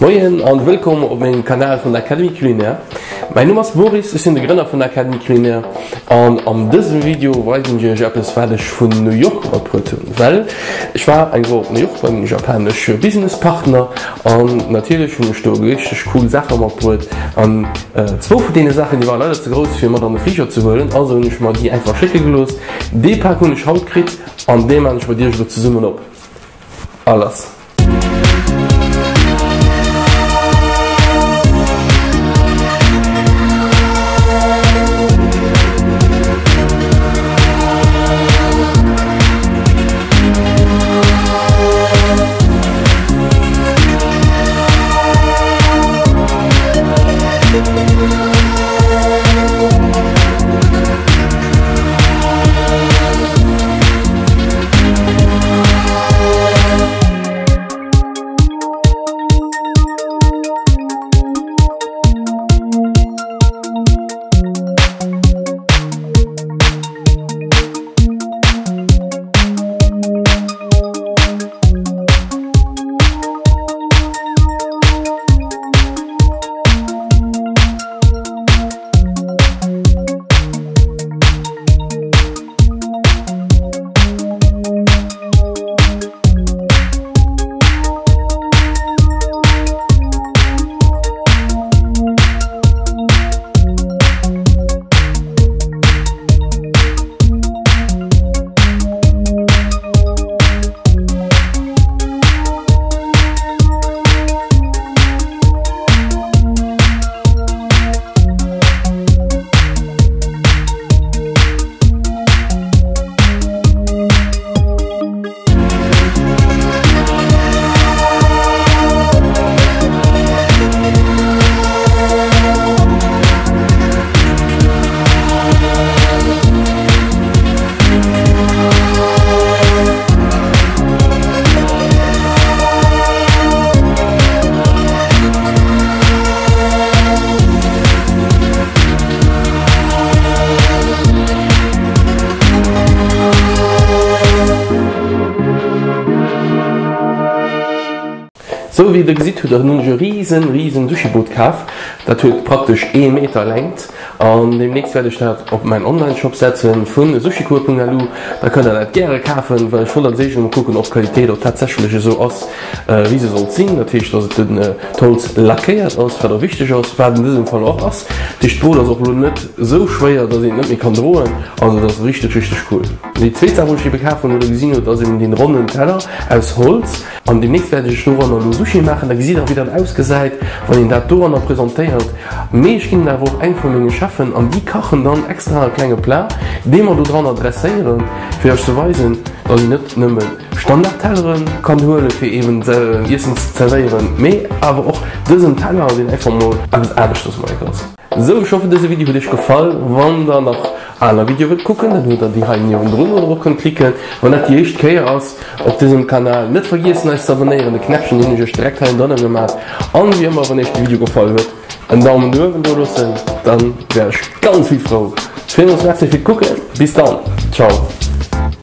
Moien an wëllkomm op mengem Kanal vun der Académie Culinaire. Mäin Numm ass Boris, ech sinn de Grënner vun der Académie Culinaire an an dësem Video weisen ech iech eppes wat ech vun New York matbruet hunn, well ech war eng Woch op New York bei menge japanesche Businesspartner an natierlech hunn ech do richteg cool Saache matbruet an zwou vun deene Saachen déi waren leider ze grouss fir mat an de Fliger ze huelen, also hunn ech mer déi einfach schécke gelooss. Dee Pak hunn ech haut kritt an dee maan ech mat iech elo zesummen op. A lass! Sou wéi der gesitt hutt der hunn ech e riesen riesen Sushiboot kaf. Dat huet praktesch ee Meter Längt an demnächst wäert ech dat op mäin Online Shop setzen vun sushikour.lu. Da kënnt der dat gäre kafen, well ech wollt als éischt emol kucken ob d'Qualitéit och tatsächlech esou ass wéi se sollt sinn. Dat heescht dass et den d'Holz lackéiert ass, wat och wichteg ass, wat an dësem Fall och ass. Dat heescht d'Boot ass och elo net esou schwéier, dass een et net méi kann droen. Also et ass richteg richteg cool. Déi zweet Saach wou ech ebe kaf hunn oder gesinn huet ass eben deen ronnen Teller aus Holz. An demnächst wäert ech doranner elo Sushi maachen, da gesitt der wéi dat ausgesäit wann een dat doranner presentéiert. Mee ech ginn et awer och eng vu menge Cheffen an déi kachen dann extra e klenge Plat dee mer dodranner dresséieren fir iech ze weisen, dass een net nëmme Standardtellere kann huele fir eben Iessen ze zerwéieren, mee awer och dësen Teller deen einfach mol eppes aneschters mol enk ass. Sou, ech hoffen dëse Video huet iech gefall. Wann der nach aner Videoe wëllt kucken, dann hutt der déi hei niewendrun wou der op kënnt klicken. Wann dat déi éischt Kéier ass op dësem Kanal, net vergiessen eis ze abonnéieren, de Knäppchen deen hunn ech iech direkt hei ënnendrënner gemaach. An wéi ëmmer wann iech de Video gefall huet, en Daumen no uewen do loossen, dann wär ech ganz vill frou. Villmools Merci fir d'Kucken, bis dann, ciao.